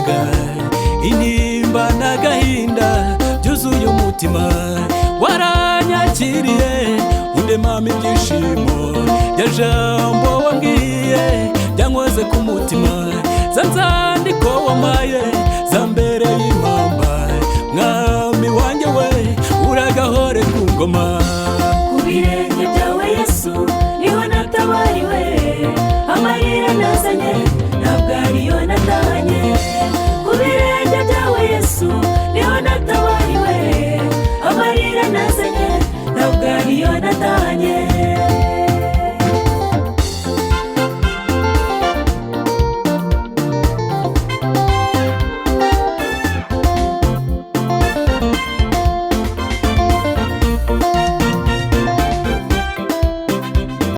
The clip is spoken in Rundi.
Nagushakaga intimba n'agahinda byuzuye umutima, waranyakiriye undemamo ibyishimo. Rya jambo wambwiye byankoze ku mutima, za nzandiko wampaye zambereye impamba. Mwami wanjye we, uragahore ku ngoma. Ku birenge.